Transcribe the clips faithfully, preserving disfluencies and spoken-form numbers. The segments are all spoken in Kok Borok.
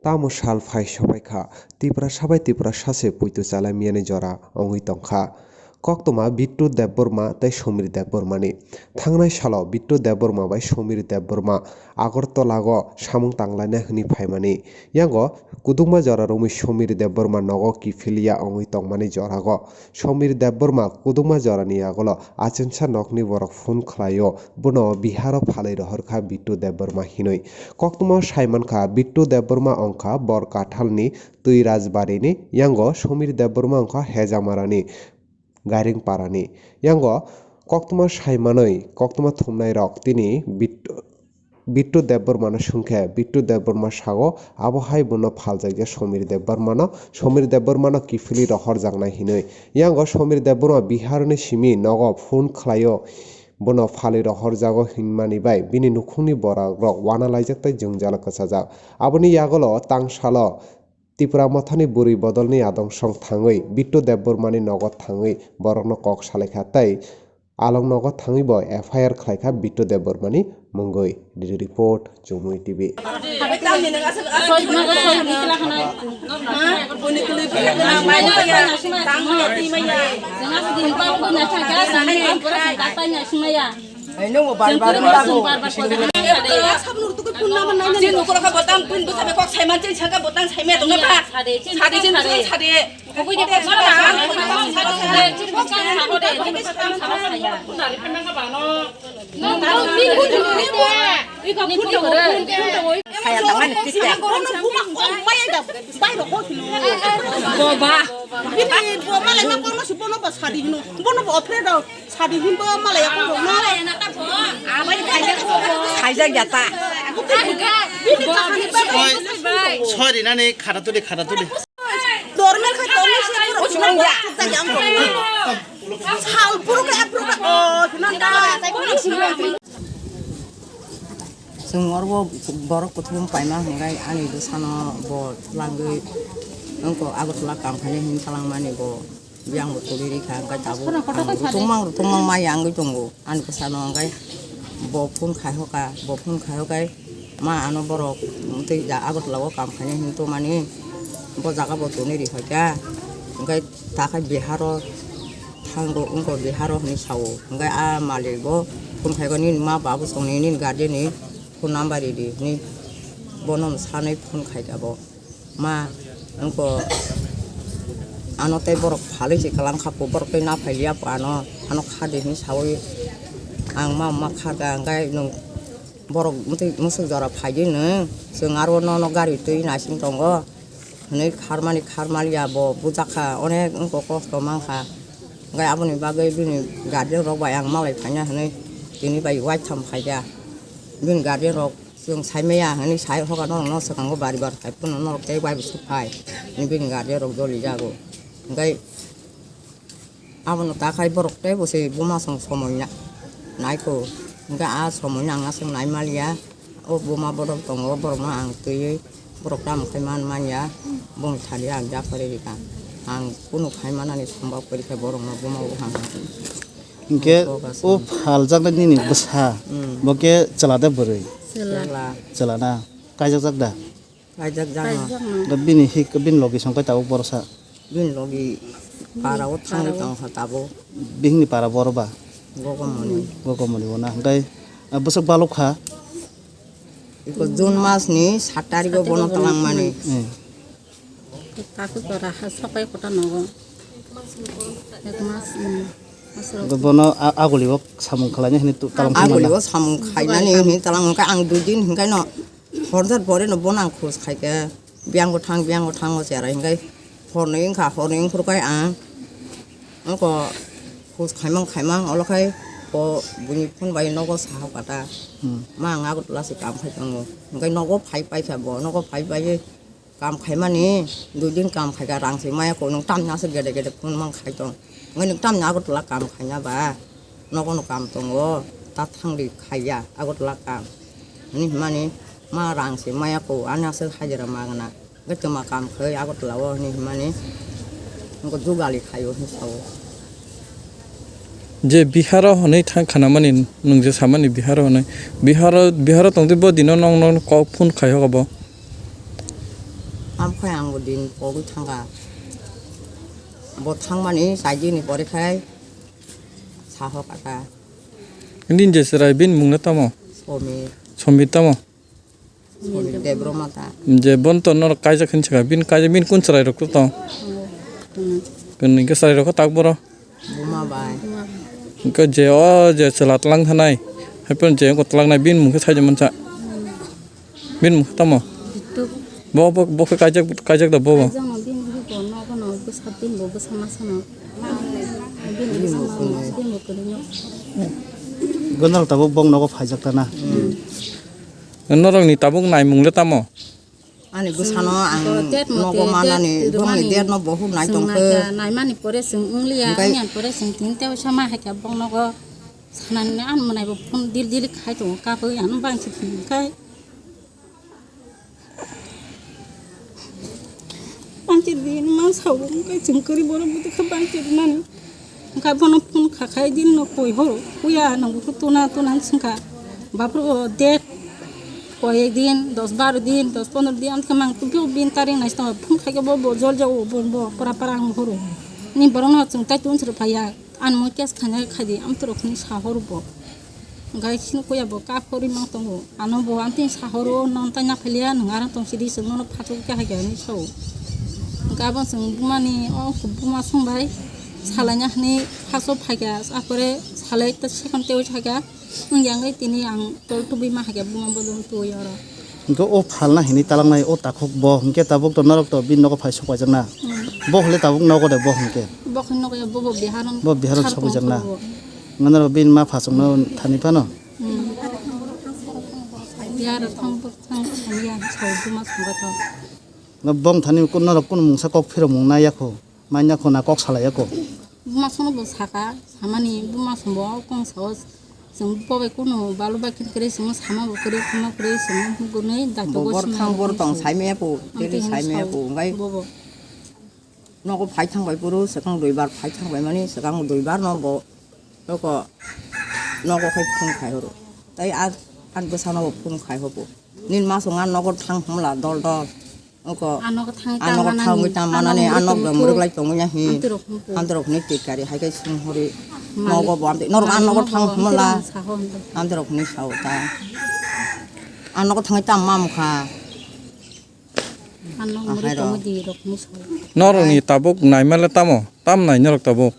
Tamo sal phai sobai kha, Tiprasa bai Tiprasa se poito chalai miyani jora wngwi tong kha. Koktwma Bittu Debbarma tei Somir Debbarmani. Thangnai salo Bittu Debbarma bai Somir Debbarma Agartala-o samung tanglaina hwnwi phaimani. Yango kwdwkma jora romwi Somir Debbarma nogo kiphilya wngwi tongmani jorago. Somir Debbarma kwdwkma jorani yagulo achensa nokni borok phone khlaio, bono Biharo phalwi rohor kha Bittu Debbarma hinwi. Koktwma sai man kha, Bittu Debbarma wng kha Borkathalni Twi Rajbarini, yango Somir Debbarma wng kha Hejamarani Gairing Parani. Yango koktwma sai manwi, koktwma thumnairok tini Bit-, Bittu Debbarmano swngkhe, Bittu Debbarma sago, abo hai bono phaljakya Somir Debbarmano, Somir Debbarmano kiphilwi rohorjaknai hinwi. Yango Somir Debbarma Biharni simi nogo phone khlaio, bono phalwi rohorjago hinmani bai bini nukhungni borok rok uanalaijak tei jwngjalo kwchajak. Aboni yagulo tangsalo Tipra Mothani bwrwi bodolni adong song thangwi Bittu Debbarmani nogo thangwi borokno kok salaikha tei along nogo thangwi bo F I R khlaikha Bittu Debbarmani mungwi. Bureau Report, Chumui T V. Chini nokoro kha botang pun bwsa bai kok saiman chini saka botang saimaya tongna ba. Sade chini sade. Saya tangan itu. Boba. Ini bo malai ma kono si bono ba sadi hino. Bono ba opre da. Sadi himba malai ako no. Khaijak jata. Sorry nani khara tuli khara tuli. Normal kha tong se pura chunga jang tong. Sal pura ka pura ka o nanda. Chwng oro borok kuthum paima hwnkhai ani bwsano bo twlangwi wngkha Agartala kam khainai hwnwi twlangmani bo. Biyang bo tuli rikha, hwnkhe tabuk ang rutungmang rutungmang ma yangwi tongo. Ani bwsano hwnkhe bo phone khai hoka, bo phone khai hokai ma ano borok tei Agartala o kam khainai hinwi tongmani bo jaga bo tonwi rihoika. Hwnkhe takhai Biharo thango wngkha Biharo hinwi sao. Hwnkhe a malik bo phone khaikha nini ma babu songni nini guardian ni phone number ridi hinwi bono sanwi phone khaikha bo. Ma, wngkha ano tei borok phalwi se kwlang kha, borok tei naphai liya ano, ano kha di hinwi sawi ang ma ma kha da, hwnkhe nwng borok mwswk jora phai di nwng, chwng aro nono gari twi naising tongo hinwi kharmani kharmaliya bo bujak kha, onek wngkha kosto man kha, hwnkhe aboni bagwi bini guardian rok bai ang malai phaina hinwi tini bai waitham phaikha bini guardian rok. Chwng saimaya hinwi sai hoka norokno swkango bari bar hai phano norok tei bai bwswk phai hinwi bini guardian rok doli jago. Hwnkhe abono takhai borok tei bo se buma song somoi na naikho. Hwnkhe a somoi nang aswk nai maliya. O buma bodol tongo, borokno ang twiwi borok tamo khai man manya. Boni thani ang japhari rikha. Ang kunu khai manani sombab kwrwi khe borokno buma o hang. Hinkhe o phaljaknai nini bwsa, hmm, bo khe chwla de bwrwi? Chwla. Chwla na? Kaijakjak da? Kaijakjak no. Da bini hik, bini logi song kai tabuk borosa? Bini logi para o thangwi tong kha tabuk. Bihikni para boro ba? Gokomoni. Gokomoni bo na? Hwnkhe bwswk balok kha? Iko June mas ni sat tarikh o bono twlangmani. Hmm. Takhuk jora ha sokai kota nogo. Ek mas, um, mas rok. Bono a-, aguli o samung khlaina hini tu talang. Aguli o samung khainani hini talang hwnkhe ang dui din hwnkhe no horjar pore no bono ang khus khaikhe biyang bo thang, biyang bo thang o cherai hwnkhe hornwi wngkha, hornwi wngkhorkhai ang oko khus khaimang khaimang olokhai bo buini phone bai nogo sahok kata. Hmm. Ma ang Agartala se kam khai tongo hwnkhe nogo phai paikha bo, nogo phai paiwi Kam khaimani, dui din kam khaikha, rang se maya kho, nwng tamni aswk gede gede phone mang khai tong. Nwng tamni Agartala kam khaina ba, nogo no kam tongo, ta thangdi khaiya Agartala kam. Hwnwi hwnmani, ma rang se maya kho, ani aswk hajira magna. Nwng tama kam khai Agartala o hwnwi hwnmani, nwng jugali khaio hwnwi sao. Je Biharo hwnwi thang khanamani, nwng je samani Biharo hwnwi. Biharo, Biharo tongtwi bo dino nong, nong kok phone khai hoka bo. Khe ang bo din pogwi thangkha. Bo thangmani saidini pore khai saho kaka. Nini je chwrai bini mung le tamo? Somir. Somir tamo? Somir Debbarma ta. Je bon to norok kaijak hin chwrai bini kaijak bini kun chwrai rok to? Kwnwi khe chwrai rok tak boro? Buma bai. Hwnkhe je o je chwla twlang thanai, haiphano je wngkha twlangnai bini mung khe saida mansa. Bini mung khe tamo? Bitu. Bo, bo, bo khe kaijak, kaijak da bo bo? Kaijak no bini bo nogo no bwsa bini bo bwsa masa no. Bini bwsa masa no, bini bo kwrwi no. Gwnal tabuk bong nogo phaijak ta na? Hmm. Norokni tabuk naimung le tamo? Ani bwsano ang nogo manani, bongni date no bohuk nai tongkhe. Naimani pore chwng wngliya, wngyani pore chwng tini tei sama hai khe bong nogo sanani ani mwnai bo phone dil dil khai tongo, kabui ano bangsi phone khai. Bangsi din ma sao, wngkhe chwng kwrwi borok bwtwi kha bangsi nani. Wngkha bono phone kha khai din no koi horo, puya nang bukhuk tuna tuna wngkha. Bapro date koi ek din, dos baro din, dos pondro din, amtwkhe mang tubio bin tarik nai stongo, phone khai khe bo, bo jol jago, bo, bo pora pora ang horo. Ni borok no chwng tai tun sero phaiya, ani mo case khaina khai di, amtwrok hwnwi sa horo bo. Gai sini kuya bo kap hori mang tongo. Ano bo amtwi sahoro non tanya phalia nang arang tong sidi sung nono phatuk kya hagya ni sao. Gabon sung bumani o buma sung bai salanya hani phaso phagya apore salai ta second tewi hagya. Nang yang gai tini ang tol tubi ma hagya buma bodol tuwi oro. Hingke o phalna hini talangnai o takhuk bo hingke tabuk to norok to bini nogo phai sokpaijakna. Hmm. Bo hole tabuk nogo de bo hingke. Bo hwn nogo ya bo bo biharon. Bo biharon sokpaijakna. Ngana ro bini ma phasongno thani phano. Hmm. Biharon thang thang thang ya sao buma songba to. Nga bong thani kun norok kun mungsa kok phirok mung na yakho. Manya khuna kok salai ya ko. Buma sono bo saka, samani buma sombo kong sao, chwng bo bai kunu balu bai kin kre chwng sama bo kre, khama kre chwng gunui da to bo bor thang bor tong sai me po, tele sai me po, ngai bobo. Nogo phai thang bai puru, sekang dui bar phai thang bai mani, sekang dui bar no bo, noko, nogo khai phung khai horo. Tai a, an bwsa no bo phung khai hobo. Nin ma song an nogo thang hmla dol dol. Oko. Anok thangwi tamo nani, anok da muruk lai tongwi ya hi. Amtwrok hwnwi twi kari hai kai sung hori. Nogo bo amtwi norok anok thang hmala. Amtwrok hwnwi sao ta. Anok thangwi tam mam kha. Anok muri tongwi di rok hwnwi sao. Norok ni tabuk naima le tamo? Tam nai norok tabuk?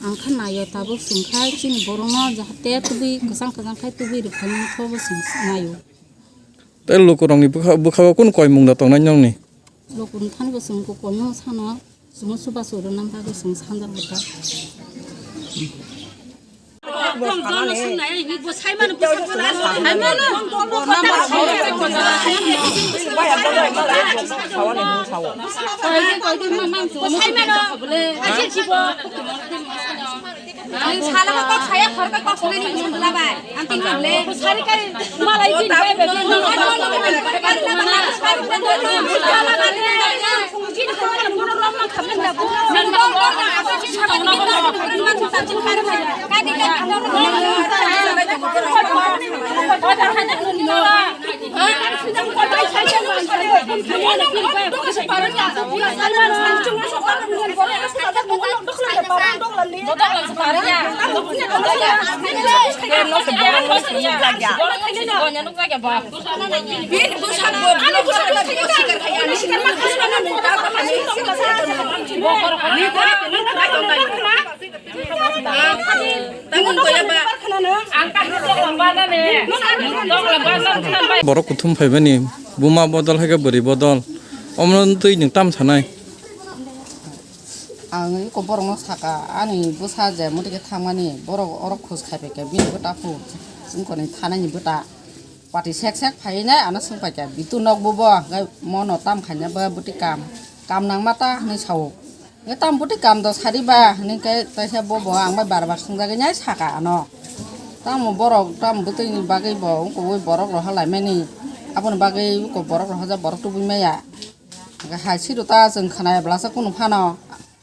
Ang kha naio tabuk sung khai chini borok no jahate tubui kwchang kwchang khai tubui rwkha nini khe bo sung naio. Tei lukurokni bwkha, bwkha-o kunu koimung da tongnai nokni? Lukurokni thani bo chwng koimung sano, chwngno chubachu rwna bagwi chwng sanjak bwkha. Ang sala ko kok saya khor ko kok sala ni mun dula bai. Ang tin le. Sari kai malai tin bai bai. Borok kuthum phaibani buma bodol hai khe bwrwi bodol. Omono twi nwng tam sanai? Ang iko borokno saka, ani bwsa je muti khe thangmani, borok oro khus khai pai khe bini bwta phu, chwngkoni thanani bwta. Pati sek sek phai nai ano swng pai kha, bitu nok bubo, hwnkhe mono tam khaina ba bwtwi kam, kam nangma ta hwnwi sao. Hwnkhe tamo bwtwi kam do sari ba, hwnwi khe taisa bobo ang bai bar bar swngjagwi nai saka ano. Tamo borok, tamo bwtwini bagwi bo wngkogwi borok roha laimani, aboni bagwi wngkok borok rohajak borok tubui maya. Hwnkhe hai siro ta chwng khwnaya blasa kunu phano,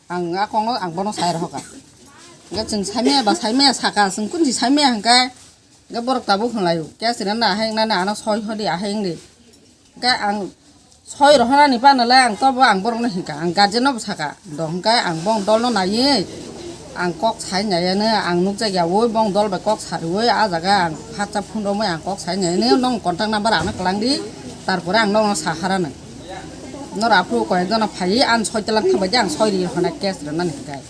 ang a kokno ang bono sai rohokha. Hwnkhe chwng saimaya ba saimaya saka, chwng kunsi saimaya hwnkhe. Hwnkhe borok tabuk hwnlaio, kya sina na ahai wngnani ano soi hodi ahai wngdi. Hwnkhe ang Soi rohorani panale ang tobo ang borokno hinkha, ang guardian no bwsakha. Do hinkhe ang bong dolno naiwi ang kok sai naiyano, ang nukjakya ui bong dol bai kok sariwi ah jaga ang phatsa phone romwi ang kok sai naiyano, nong contact number ano kwlangdi, tarpore ang nokno saharano. Noro aphuru koyekjono phaiwi ang soi telang thabaidi ang soi ri hona case rwnani hinkhe.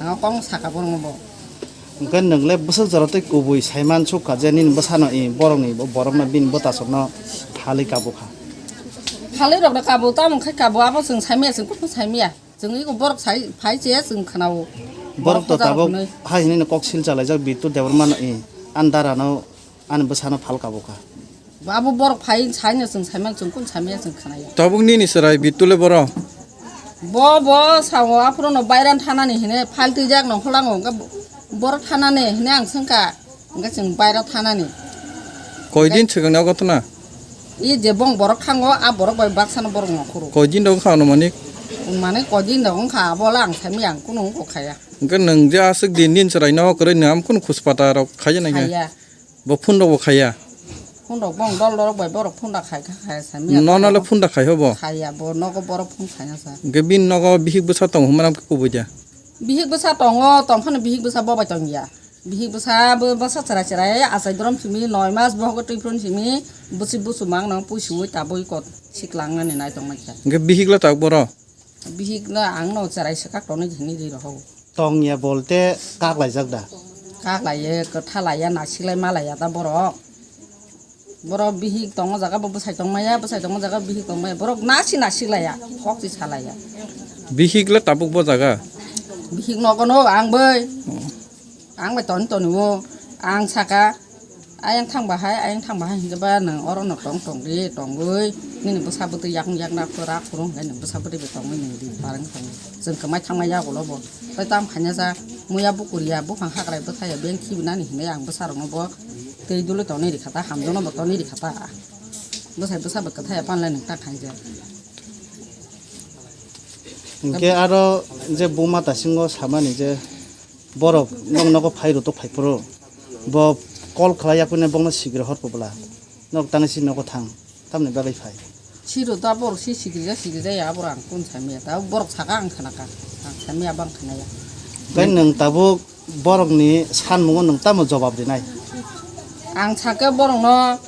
Ang kok sakha borokno bo. Hwnkhe nwng le bwswk jora tei kubui saiman sukha je nini bwsano i borokni borokno bini bwtasokno phalwi kabukha. Phalwi rokno kabo tamo khai kabo abo chwng saimaya chwng kuphung saimaya. Chwng iko borok sai phai che chwng khnao. Borok to tabok hai hinwi kok sil chalaijak Bittu Debbarmano i andarano ani bwsano phal kabukha. Abo borok phai saino chwng saimano chwng kun saimaya chwng khnaya. Tabuk nini chwrai Bittu le boro. Bo bo sao aphuru no bairan thanani hine phal twijak no holango hwnkhe borok thanani hine ang swngkha hwnkhe chwng baira thanani. Koi din swkang ni o ghotona? I je bong borok thango a borok bai baksa no borok no khuru. Koi din rok wngkha anumanik? Mane koi din rok wngkha abo le ang saimaya ang kunu wngkha khaya. Hwnkhe nwng je aswk din din chwrai no kwrwi nwng am kunu khuspata rok khaiya nai khe? Khaiya. Bo phone rok bo khaiya? Phone rok bong dol dol rok bai borok phone da khai kha khai sa miya. Nono le phone da khai hobo? Khaiya bo nogo borok phone khaina sa. Hwnkhe bini nogo bihik bwsa tongo hwnmano khe kubui da? Bihik bwsa tongo, tongphano bihik bwsa bo bai tongya. Bihik bwsa bo bwsa chwrai chwrai achai borom simi noi mas bohogo twi phron simi bwsi busu mang nang puisiui tabui kot siklang nani nai tong mai kha. Hwnkhe bihik le tak boro? Bihik no ang no chwrai swkak tonwi hinwi ri rohor. Tong ya bolte kak laijak da? Kak laiya, kwtha laiya, naisik lai ma laiya da borok. Borok bihik tongo jaga bo bwsai tong maya, bwsai tongo jaga bihik tong maya. Borok nasi nasik laiya, kok si sa laiya. Bihik le tabuk bo jaga? Bihik nogo no ang bai. Hmm. Ang bai toni toni o, ang saka, ayang thang bahai, ayang thang bahai hinkhe ba nwng oro no tong tong ri tongwi, nini bwsa bwtwi yakung yakna rak phuru hinkhe nwng bwsa bwtwi bai tongwi nwng di parang tongwi. Chwng kwmai thangma yagulo bo. Tai tam khaina ja, muya bukuriya, buphang hakrai bwthaya, beng khibinani hinwi ang bwsa rokno bo twi duli tongwi rikha ta, hamjakno bo tongwi rikha ta. Bwsai bwsa bai kwthaya panle nwng ta khainjak. Hinkhe aro je buma tasingo samani je borok nok nogo phai rwtok phai phuru bo call khlai yakune bokno sikri hor publa nok tangwi si nogo thang tamni bagwi phai. Siro ta borok si sikri ja sikri ja ya borok ang kun samya ta borok saka ang khanaka ang samya bang khanaya. Tei nwng tabuk borokni sanmungo nwng tamo jobab rinai? Ang sakhe borokno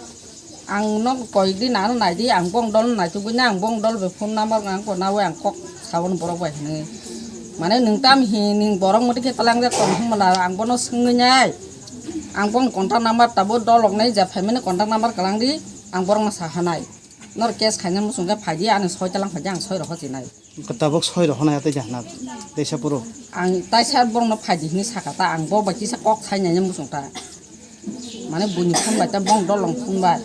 Ang no koyekdi nang naidi, ang bong dol naitukgwi na, ang bong dol bai phone number ang ko nawi ang kok sabon borok bai hinwi. Mane nwng tam hi ning borok motwi khe talang jak tong hwnmala ang bono swngwi nai. Ang bong contact number tabo dolok nai ja phaimani contact number kalang di, ang borokno sahanai. Nor case khaina muchung khe phaidi ani soi talang phaidi ang soi rohor chinai. Tabuk soi rohornai tei jahna teisa puro. Ang taisa borokno phaidi hinwi sakha ta, ang bo bai kisa kok sainai muchung ta. Mane buini phone bai ta bong dol long phone bai.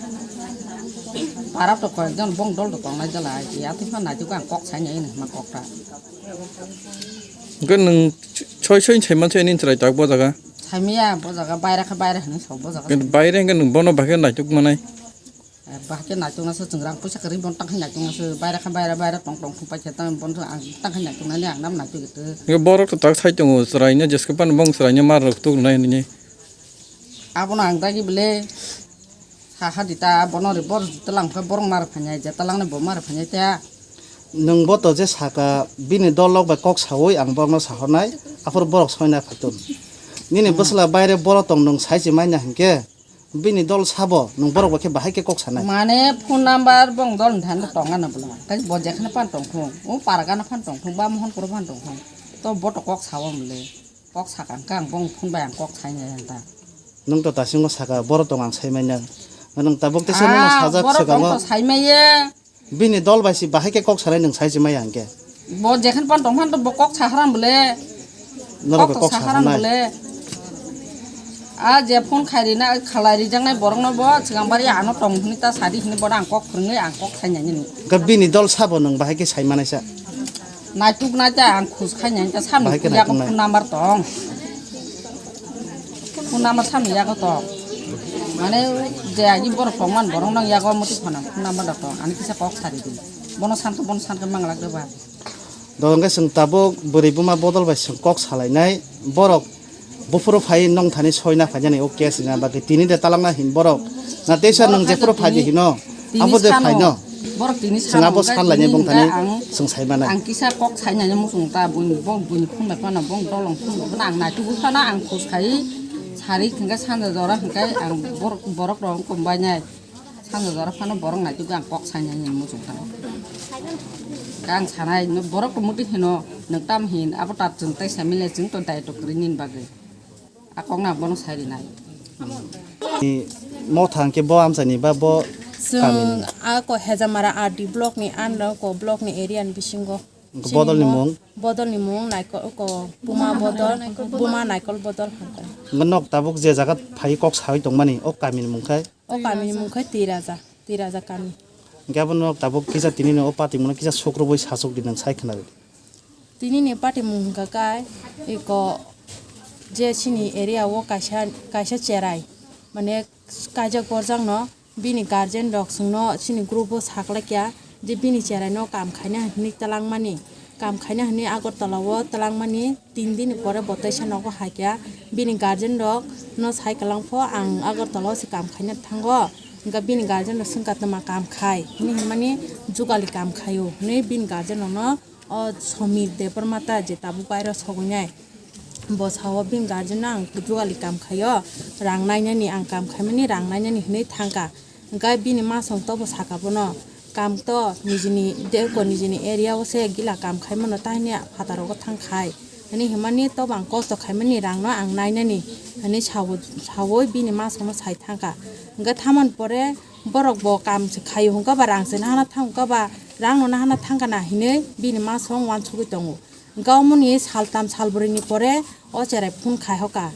Para to koyekjon bong dol to tongnai jala ai ya twi phan nai twi ang kok sainai hinwi hwnma kok ta. Hwnkhe nwng soi soi saiman se nini chwrai tak bo jaga? Saimaya bo jaga baira khe baira hinwi sok bo jaga. Baira hwnkhe nwng bono bahai khe naituk manai? Eh, bahai khe naitukna se chwng rang puisa kwrwi bon tang khe naitukna se baira khe baira baira tong tong phung pai khe tang bon ang tang khe naituknani ang nam naituk itu. Hwnkhe borok to tak sai tongo chwraino jeske phano bong chwraino mar rok tuk nai nini. Abono ang dagi bele saha dita bono ri bor talang khe borok mar phainai je talang ni bo mar phainai ta. Nwng bo to je saka bini dol rok bai kok sawi ang borokno sahornai aphuru borok soina phaitun. Nini bwsla baire boro tong nwng sai se manya hinkhe. Bini dol sabo nwng borok bai khe bahai khe kok sanai. Mane phone number bong dol ni thani tong ano bwla. Tai bo jekhane phan tong thung. O paragana phan tong thung ba mohon koro phan tong thung. To bo to kok sao mole. Kok sakang kang bong phone bai ang kok sainai ang ta. Nwng to tasingo saka boro tong ang sai manya. Nwng tabuk tesa nwng sajak borok tong sakango. To sai maya. Bini dol bai si bahai khe kok sanai nwng sai se maya hinkhe. Bo jekhan pan tong phan to bo kok saharam bole. Norok kok to kok saharam sahanai. Bole. A je phone khairi na khalai rijak nai borok no bo chwng bari ano tong hini ta sadi hini bono ang kok phwrwngwi ang kok sai nai nini. Ga bini dol sabo nwng bahai khe sai manai sa. Naituk nai ta ang khus khai nai ta sam. Bahai khe yago naituk nai. Phone number tong. Phone number sam yago tong. Mane je agi borok tong man borok nang yago muti phone number da tong. Ani kisa kok sari di. Bono santo bono santo manglak de ba. Dol hwnkhe chwng tabuk bwrwi buma bodol bai chwng kok salainai borok buphuru phai nong thani soina phainani o case rina bagwi tini de talangna hin borok na teisa nwng jephuru phai di hino abo de phaino. Borok tini chwng abo sanlainai bwng thani chwng sai manai. Ang kisa kok sainani muchung ta, buini, bo buini phone bai phano, bong dolong phone bai phano ang naitugwi phano ang khus khai sari thwngkhe sanja jora hwnkhe ang borok, borok rok wng kumbainai. Sanja jora phano borok naitugwi ang kok sainani muchung ta. Ang sanai, borok to muti hino, nwng tam hin, abo ta chwng tai samile chwng to daito kwrwi nini bagwi. A kokno ang bono sai rinai. Ni motha hwnkhe bo amchaini ba bo kamini? Chwng a ko Hejamara R D block ni under ko block ni area ni bisingo. Hwnkhe bodol ni mung? Bodol ni mung naikol ko Buma bodol, Buma naikol bodol hwnkhe. Hwnkhe nok tabuk je jaga phai kok sawi tongmani o kamini mung khai? O kamini mung khai Tiraja, Tiraja kami. Hwnkhe abono tabuk kisa tini no o patimungno kisa sukrubui sachuk di nwng sai khwna di. Tinini patimung hwnkha khe eko je chini area o kaisa, kaisa cherai, mane kaijak borjakno bini guardian rok chwngno chini group o saklaikha je bini cherai no kam khaina hinwi twlangmani, kam khaina hinwi Agartala o twlangmani tin din ni pore bo teisa nogo haikha, bini guardian rok no sai kwlangpho ang Agartala o se kam khaina thango, hwnkhe bini guardian rok swngkha twma kam khai hinwi hinmani jugali kam khaio hinwi bini guardian rok no O Somir Debbarma ta je tabuk bairo sogwinai. Bo sao bini guardian no ang jugali kam khaio, rang nainani ang kam khaimani rang nainani hinwi thangkha. Hwnkhe bini masong tobo saka bono, kam to nijini deko nijini area o se gila kam khaimano tahini phataro thang khai. Hinwi hinmani tobo ang kosto khaimani rang no ang nainani hinwi sao, sawi bini masong no sai thangkha. Hwnkhe thamani pore Borok bo kam se khaio hwnkhe ba rang se nahana thang hwnkhe ba rang no nahana thang kana hinwi bini masong wansugwi tongo. Hwnkhe omoni saltam salbrwi ni pore o cherai phone khai hoka.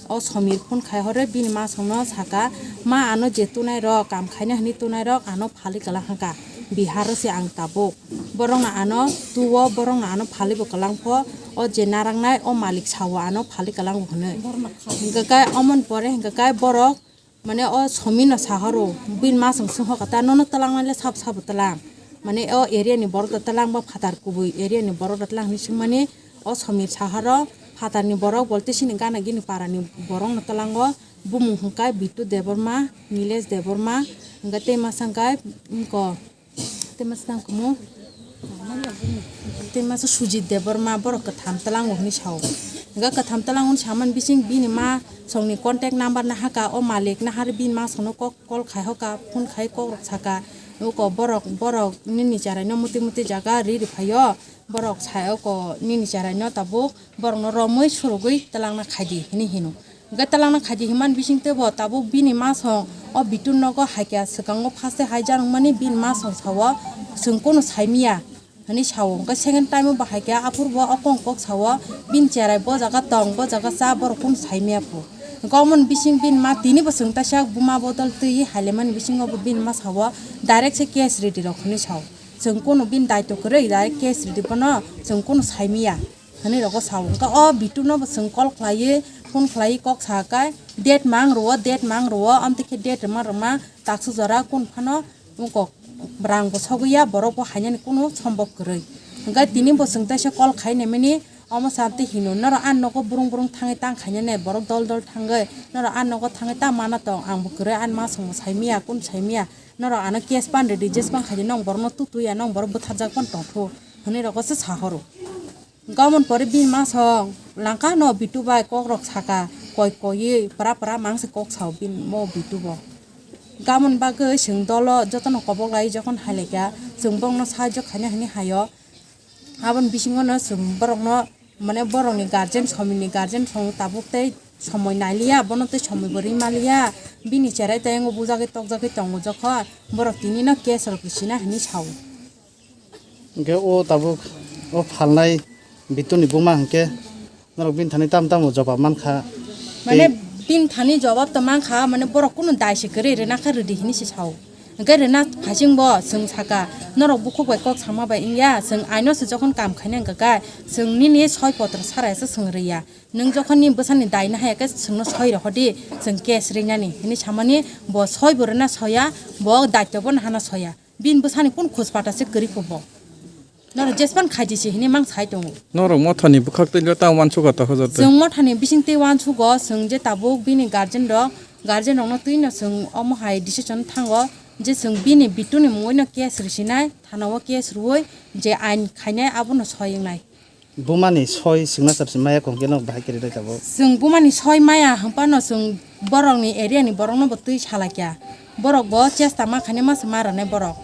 O Somir phone khai hore bini masong no saka, "Ma ano je tunai rok kam khaina hinwi tunai rok ano phali kwlang hwnkha. Bihar o se ang tabuk. Borok no ano tuo borok no ano phali bo kwlang pho o je narangnai o malik sao ano phali kwlango hinwi." Hwnkhe kai omoni pore hwnkhe kai borok Mane o Somir no sahoro, bini masong songkha ta nono twlang nai le sabo sabo twlang. Mane o area ni borok da twlang ba phatar kubui area ni borok da twlang hinwi swngmani o Somir sahoro phatar ni borok bolte sini gana gini para ni borok no twlango bumung hwnkha Bittu Debbarma, Nilesh Debbarma, hwnkhe tei masa hwnkha wngko Tei masa tang kumu. Tei masa Sujit Debbarma borok kwtham twlango hinwi sao. Hwnkhe kwtham twlango hinwi samani bising bini masongni contact number nahaka o malik nahar bini masongno kok call khai hoka phone khai kokrok saka. Oko borok borok nini cheraino muti muti jaga ri ri phaio. Borok sai oko nini cheraino tabuk borokno romwi surugwi twlangna khaidi hinwi hino. Hwnkhe twlangna khaidi hinmani bisingtwi bo tabuk bini masong o Bittu nogo haikhe swkango first hai janwkmani bini masong sao chwng kunu saimiya hinwi sao. Hwnkhe second time o bo haikhe aphuru bo o kong kok sao bini cherai bo jaga tong bo jaga cha borok kunu saimiya phu. Hwnkhe omoni bising bini ma tini bo chwng taisa buma bodol twi hailaimani bisingo bo bini ma sao direct se case ridi rok hinwi sao. Chwng kunu bini daito kwrwi direct case ridi bono chwng kunu saimiya. Hinwi rogo sao. Hwnkhe o Bittu no bo chwng call khlaiwi, phone khlaiwi kok sa khe, date mang rwo, date mang rwo, amtwi khe date rwma rwma, taksa jora kun phano wngkok rang bo sogwi ya, borok bo hainani kunu sombok kwrwi. Hwnkhe tini bo chwng teisa call khai naimani, omo sa tei hino, norok ani nogo brung brung thangwi tang khainani, borok dol dol thangwi, norok ani nogo thangwi tang mana tong, ang bo kwrwi ani masong bo saimiya, kun saimiya, norok ano case pan rwdi, case pan khaidi, nong borokno tutui ya, nong borok bwtharjak pan tongthu, hinwi rogo se sahoro. Gamon pore bini masong langka no Bittu bai kok rok saka, koi koiwi pra pra mang se kok sao bini mo Bittu bo. Gamon bagwi chwng dolo jotono kobok lai jokhon hai laikha, chwng bokno sahajyo khaina hinwi haio. Aboni bisingo no chwng borokno mane borokni guardian, somoi ni guardian song tabuk tei somoi nailiya, bono tei somoi bo ri maliya, bini cherai tei yango bujagwi tokjagwi tongo jokhon borok tini no case rok risina hinwi sao. Hwnkhe o tabuk o phalnai Bittu ni buma hwnkhe norok bini thani tamo tamo jobab mankha. Mane tei bini thani jobab to mankha, mane borok kunu dai se kwrwi rwna khe rwdi hinwi se sao. Hwnkhe rwna phaising bo chwng saka, norok bukhuk bai kok sama bai wngya, chwng aino se jokhon kam khaina wngkha khe chwng nini soi potro sara se chwng rwya. Nwng jokhon nini bwsani dai nahaya khe chwngno soi rohordi, chwng case rinani hinwi samani bo soi bo rwna soya, bo daityo bo nahana soya. Bini bwsani kunu khoj pata se kwrwi kho bo. Norok jespan khaidi se hinwi mang sai tongo. Norok mothani bwkhak twi le ta uansukha ta hojor twi. Chwng mothani bising twi uansugo, chwng je tabuk bini guardian rok, guardian rokno twino chwng omo hai decision thango, Je chwng bini bituni mungwi no case rwsinai, thana o case rwui je ain khainai abono soi wngnai. Bumani soi signature si maya kongkeno bahai kiri dai tabuk. Chwng bumani soi maya hwnkhe no chwng borokni area ni borokno bo twi salai kya. Borok bo chesta ma khainai ma se ma rwnai borok.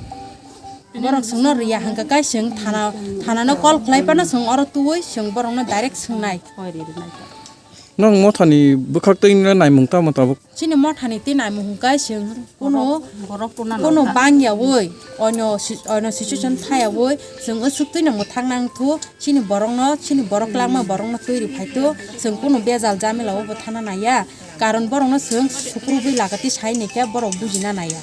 Borok chwngno riya hwnkhe kai chwng thana, thana no call khlai phano chwng oro twiwi chwng borokno direct swngnai. Nwng mothani bwkhak twi naimung tamo tabuk? Chini mothani twi naimung hwnkhe chwng kuno, borok tuna kuno nangkha. Bangyawi, ono si-, ono situation thayawi, chwng aswk twino mwthang nangthu, chini borokno, chini borok langma borokno twi rwphai tho, chwng kuno bejal jamila o bo thana naiya, karon borokno chwng sukrubwi lagati sai naikhe borok bujina naiya.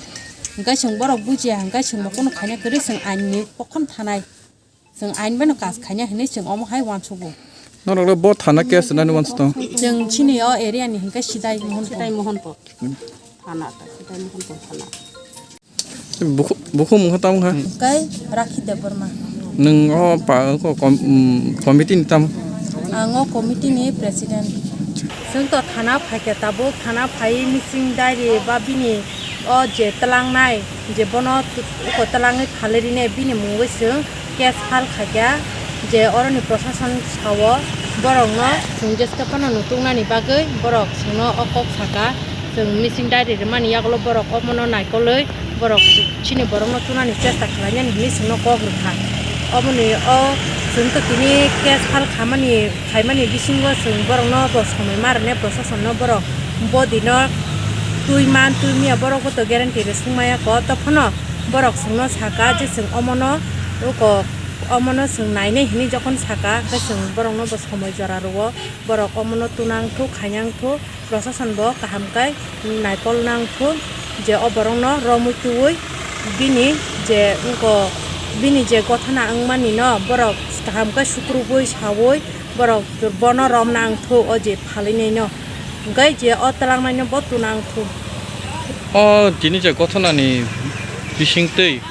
Hwnkhe chwng borok bujiya hwnkhe chwngbo kuno khaina kwrwi chwng ain ni pokhom thanai. Chwng ain bai no kas khaina hinwi chwng omo hai uansugo. Norok le bo thana case nani uansukgo? Chwng chini o area ni hwnkhe Sidai Mohon. Sidai Mohon po. Thana ta Sidai Mohon po thana. Buku, buku mungkha tamo kha? Kai Rakhi Debbarma. Nwng o pa, ko kom-, um, committee ni tamo? Ang o committee ni president. Chwng to thana phaikha tabuk, thana phai missing diary ba bini o je twlangnai, je bono t-, uko twlangwi phalwi rinai bini mungwi chwng case file khaikha, je oroni prosason sao borokno chwng jeska phano nutuknani bagwi borok chwngno o kok saka, chwng missing diary rwmani yagulo borok omono naikolwi borok chini borokno tunani chesta khlainani hinwi chwngno kok rwkha. Omoni o chwng to tini case file khamani, khaimani bisingo chwng borokno bo somoi ma rwnai, prosasonno borok bo dino twi man twi miya borok bo to guarantee rwswk maya ko, to phano borok chwngno saka je chwng omono uko omono chwng nainai hinwi jokhon saka, hwnkhe chwng borokno bo somoi jora rwo, borok omono tunang thuk khainang thuk. Prosason bo kaham khe naikol nang thung je o borokno romwi twiwi bini je wngkho, bini je gothana wngmani no borok kaham khe sukrubwi sawi borok bono romna wng thung o je phalwi nai no, hwnkhe je o twlangnai no bo tuna wng thung. O tini je gothana ni bising twi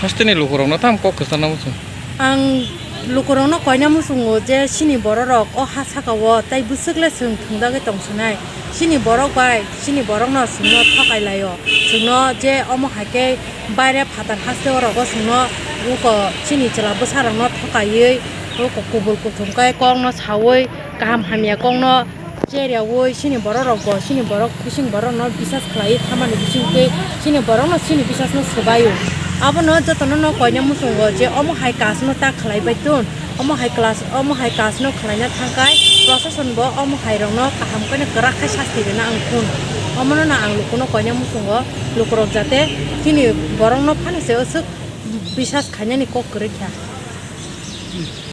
hasteni lukurokno tamo kok kwcharna muchung? Ang lukurokno koina muchungo je chini bororok o ha saka o tai bwswk le chwng thwngdagwi tong sinai. Chini borok bai chini borokno chwngno thokai laio. Chwngno je omo hai khe baire phatar haste orogo chwngno uko chini chwla bwsarokno thokaiwi uko kubul kuthum khe kokno sawi kaham hamya kokno Cheriawi chini borok rok bo chini borok bising borok no bisas khlai thamani bising twi chini borok no chini bisas no swbaio. Abono jotono no koina muchungo je omo hai kaas no ta khlai bai tun, omo hai class, omo hai kaas no khlaina thangkai prosason bo omo hai rok no kaham khe no kwrak khe sasti rwna ang thun. Omono no ang lukuno koina muchungo lukurok jate chini borok no phano se aswk bisas khainani kok kwrwi kha.